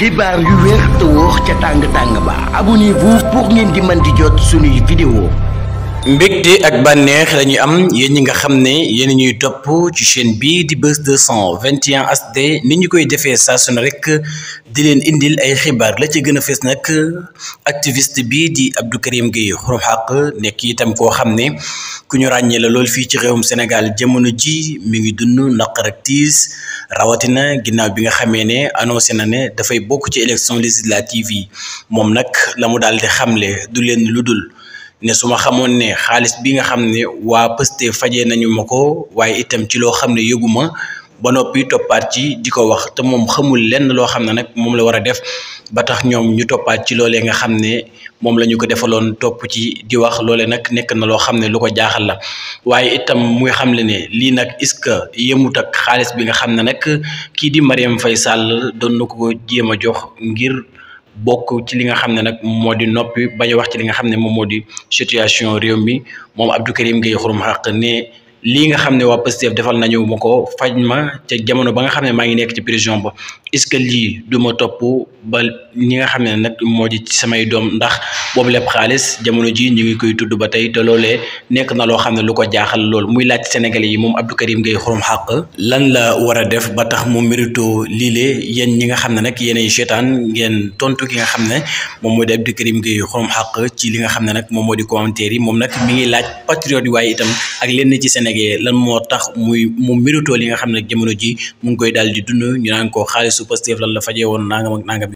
xibaar yu wér te wóor ca tàng ba abonnez-vous pour ngeen di mën di jot suñuy vidéo. mbégte ak bànneex lañuy am yéen ñi nga xam ne yéen ñuy topp ci chaîne bi di Buzz 221 HD ni ñu koy defee saa su ne rek di leen indil ay xibaar la ci gën a fees nag activiste bi di Abdou Karim Gueye Xurum Xaq nekk itam koo xam ne ku ñu ràññee la lool fii ci réewum Sénégal jamono ji mi ngi dund naqar ak tiis rawatina ginnaaw bi nga xamee ne annoncé na ne dafay bokk ci élection législative yi moom nag la mu daal di xamle du leen lu dul ne su ma xamoon ne xaalis bi nga xam ne waa Pastef fajee nañu ma ko waaye itam ci loo xam ne yëguma ba noppi toppaat ci di ko wax te moom xamul lenn loo xam ne nag moom la war a def ba tax ñoom ñu toppaat ci loolee nga xam ne moom la ñu ko defaloon topp ci di wax loole nag nekk na loo xam ne lu ko jaaxal la waaye itam muy xam le ne lii nag est-ce que yemut ak xaalis bi nga xam ne nag kii di Marième Faye Sall doon na ko jéem a jox ngir bokk ci li nga xam ne nag moo di noppi bañ a wax ci li nga xam ne moom moo di situation réew mi moom Abdou Karim Gueye Xurum Xaq ne lii nga xam ne waa Pastef defal nañu ma ko faj ma ca jamono ba nga xam ne maa ngi nekk ci prison ba est-ce que lii du ma topp ba ñi nga xam ne nag moo di ci samay doom ndax boobu lépp xaalis jamono ji ñu ngi koy tudd ba tey te loolee nekk na loo xam ne lu ko jaaxal lool muy laaj Sénégalais yi moom Abdou Karim Gueye Xurum Xaq lan la war a def ba tax mu mérito lii yéen ñi nga xam ne nag yéenay seetaan ngeen tontu ki nga xam ne moom moo di Abdou Karim Gueye Xurum Xaq ci li nga xam ne nag moom moo di commentaire yi moom nag mi ngi laaj patriote yi waaye itam ak lenn ci Sénégal lan moo tax mu mérito li nga xam ne jamono ji mu ngi koy daal di dund ñu naan ko xaalisu Pastef lan la fajee woon nangam ak nangam